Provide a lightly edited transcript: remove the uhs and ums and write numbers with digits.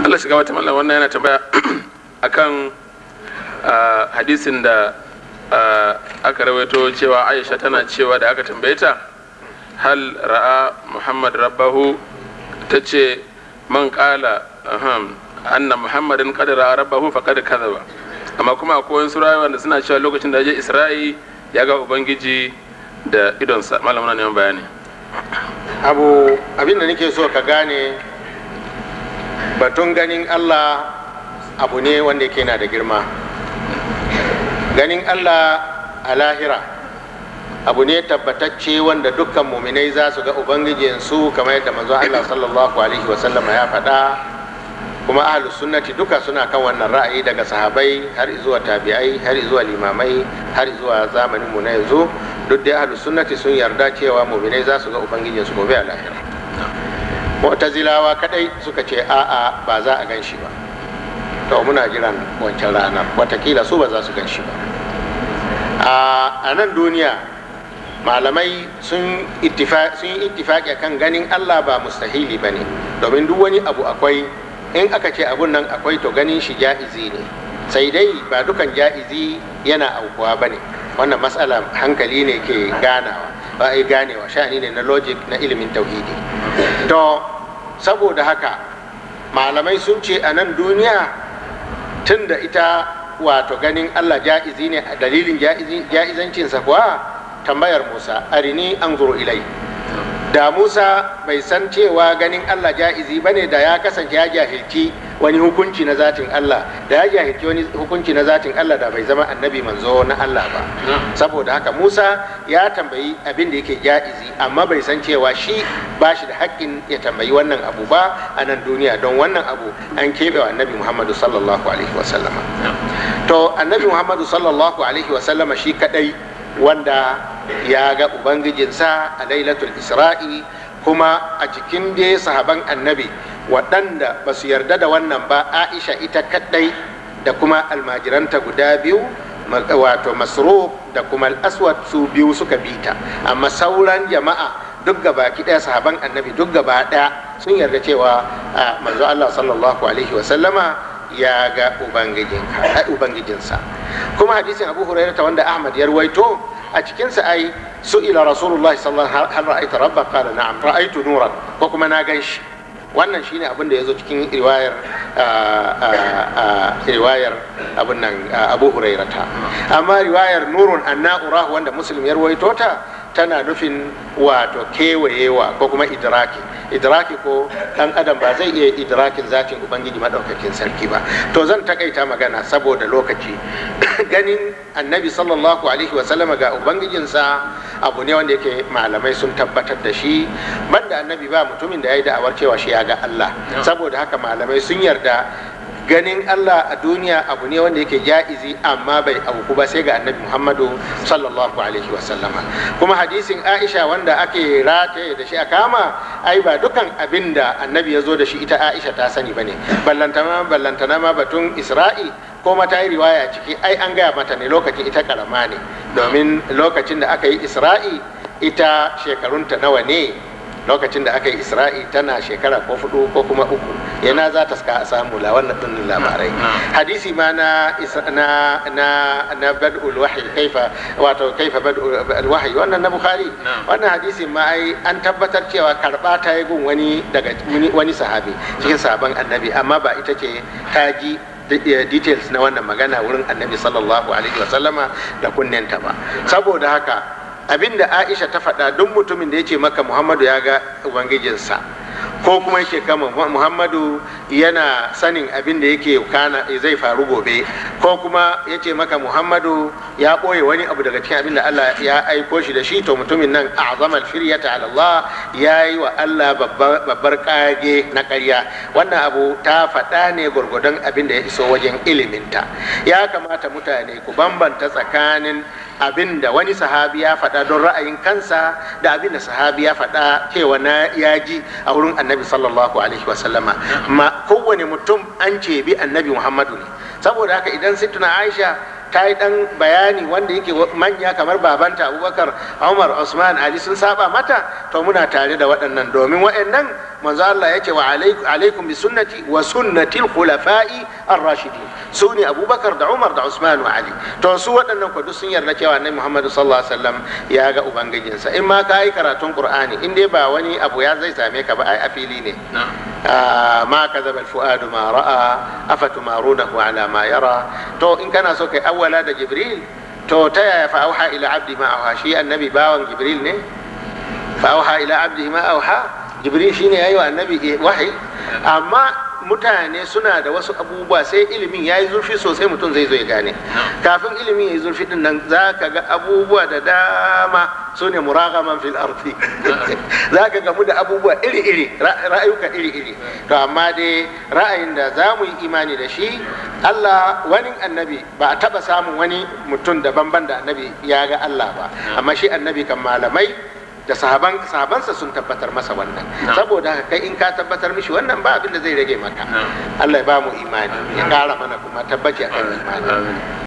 Allah shiga wata mallam, wannan yana tambaya akan hadisin da aka rawaito cewa Aisha tana cewa da aka tambaye ta هل رأى محمد ربه, ta ce من قال أن محمدا قد رأى ربه فقد كذب. Amma kuma akwai wasu rayuwa da suna cewa lokacin da ya je Isra'i ya ga Ubangiji da idonsa. Malam, muna neman bayani. Abu abin da nake so ka gane, batun ganin Allah abu ne wanda yake na da girma. Ganin Allah a lahira abu ne tabbatacce wanda dukkan muminai za su ga Ubangijinsu, kamar yadda manzo Allah sallallahu alaihi wasallam ya faɗa. Kuma ahlus sunnati duka suna kan wannan ra'ayi, daga sahabai har zuwa tabi'ai, har zuwa limamai, har zuwa zamanin mu na yanzu. Duk dai ahlus sunnati sun yarda cewa muminai za su ga Ubangijinsu gobe a lahira. Mu'tazilawa kadai suka ce a'a, ba za a gan shi ba. To muna jiran wancan ranar, watakila su ba za su gan shi ba. A nan duniya malamai sun yi ittifaki kan ganin Allah ba mustahili ba ne, domin duk wani abu akwai, in aka ce abun nan akwai, to ganin shi ja'izi ne. Sai dai ba dukan ja'izi yana aukuwa ba ne. Wannan matsala hankali ne ke ganawa, ba a ganewa, sha'ani ne na logic, na ilimin tauhidi. To saboda haka malamai sun ce a nan duniya, tun da ita wato ganin Allah ja'izi ne, a dalilin ja'izancinsa kuwa tambayar Musa أرني أنظر إليك. Da Musa bai san cewa ganin Allah ja'izi bane, da ya kasance ya jahilci wani hukunci na zatin Allah, da ya jahilci wani hukunci na zatin Allah, da bai zama annabi manzo na Allah ba. Saboda haka Musa ya tambayi abin da yake ja'izi, amma bai san cewa shi ba shi da haƙƙin ya tambayi wannan abu ba a nan duniya, don wannan abu an keɓe wa Annabi Muhammadu sallallahu alaihi wasallama. To Annabi Muhammadu sallallahu alaihi wasallama shi kadai wanda ya ga Ubangijinsa a lailatul Isra'i. Kuma a cikin dai sahaban Annabi waɗanda ba su yarda da wannan ba, Aisha ita kadai da kuma almajiranta guda biyu, wato Masruq da kuma Aswad, su biyu suka bita. Amma sauran jama'a duk gaba ɗaya, sahaban Annabi duk gaba ɗaya sun yarda cewa manzo Allah sallallahu alaihi wasallama ya ga Ubangijinsa. Kuma hadisin Abu Hurairah wanda Ahmad ya ruwaito, a cikinsa ai سئل رسول الله صلى الله عليه وسلم هل رأيت ربك قال نعم رأيت نورا, ko kuma na gan shi. Wannan shine abin da ya zo cikin riwayar abin nan Abu Hurairata. Amma riwayar نور أنى أراه wanda Muslim ya ruwaito ta, tana nufin wato kewayewa ko kuma idraki. Idraki ko dan adam ba zai iya idrakin zatin Ubangiji madaukakin sarki ba. To zan takaita magana saboda lokaci. Ganin Annabi sallallahu alaihi wasallama ga Ubangijinsa abu ne wanda yake malamai sun tabbatar da shi. Banda Annabi, ba mutumin da ya yi da'awar cewa shi ya ga Allah. Saboda haka malamai sun yarda ganin Allah a duniya abu ne wanda yake ja'izi, amma bai auku ba sai ga Annabi Muhammadu sallallahu alaihi wasallama. Kuma hadisin Aisha wanda ake rataye da shi a kama, ai ba dukan abin da Annabi ya zo da shi ita Aisha ta sani bane, ballantana ma batun Isra'i. Ko mata yi riwaya ciki, ai an gaya mata ne lokacin ita karama ne, domin lokacin da aka yi Isra'i ita shekarunta nawa ne? Lokacin da aka yi Isra'i tana shekara ko fudu ko kuma uku. Yana za ta samu la wannan ɗin labarai? Hadisi ma na بدء الوحي كيف, wato كيف بدء الوحي, wannan na Bukhari, wannan hadisi ma ai an tabbatar cewa karba ta yi gun wani daga wani sahabi cikin sahaban Annabi, amma ba ita ce ta ji details na wannan magana wurin Annabi sallallahu alaihi wasallama da kunnenta ba. Saboda haka abinda Aisha ta faɗa, duk mutumin da ya ce maka Muhammadu ya ga Ubangijinsa, ko kuma yake kama Muhammadu yana sanin abin da yake kana zai faru gobe, ko kuma ya ce maka Muhammadu ya ɓoye wani abu daga cikin abin da Allah ya aiko shi da shi, to mutumin nan أعظم الفرية على الله, ya yi wa Allah babbar kage na ƙarya. Wannan abu ta faɗa ne gwargwadon abin da ya iso wajen iliminta. Ya kamata mutane ku bambanta tsakanin abin da wani sahabi ya faɗa don ra'ayin kansa da abin da sahabi ya faɗa cewa na ya ji a wurin Annabi sallallahu alaihi wasallama. Ma kowane mutum an ce bi Annabi Muhammadu ne. Saboda haka idan Sittuna Aisha ta yi dan bayani wanda yake manya kamar babanta Abubakar, Umar, Usman, Ali sun saba mata, to muna tare da waɗannan, domin waɗannan Manzo Allah ya ce wa alaikum bi sunnati wa sunnati al-khulafa'i ar-rashidin, su ne Abubakar da Umar da Usman wa Ali. To su waɗannan ko duk sun yarda cewa Annabi Muhammad sallallahu alaihi wasallam ya ga ubangijinsa. In ma ka yi karatun Qur'ani, in dai ba wani abu ya zai same ka ba, ai a fili ne. Ma kadhaba al-fuadu ma ra'a, afatumarunahu ala ma yara. To in kana so kai awwala da Jibril, to ta yaya fa auha ila abdi ma auha? Shi annabi bawan Jibril ne? Fa auha ila abdi ma auha, Jibril shine yayi wa annabi wahayi. Amma mutane suna da wasu abubuwa, sai ilimin yayi zurfi sosai mutum zai zo ya gane. Kafin ilimin yayi zurfi din nan, za ka ga abubuwa da dama, su ne muragaman fil ardi, za ka gamu da abubuwa iri-iri, ra'ayuka iri-iri. To amma dai ra'ayin da za mu yi imani da shi, Allah, wani annabi ba a taba samun wani mutum daban-ban da annabi ya ga Allah ba. Amma shi annabi kan malamai da sahabansa sun tabbatar masa wannan. Saboda haka kai in ka tabbatar mishi wannan, ba abin da zai rage maka. Allah ya ba mu imani, ya kara mana kuma tabbaci akan imani. Amin.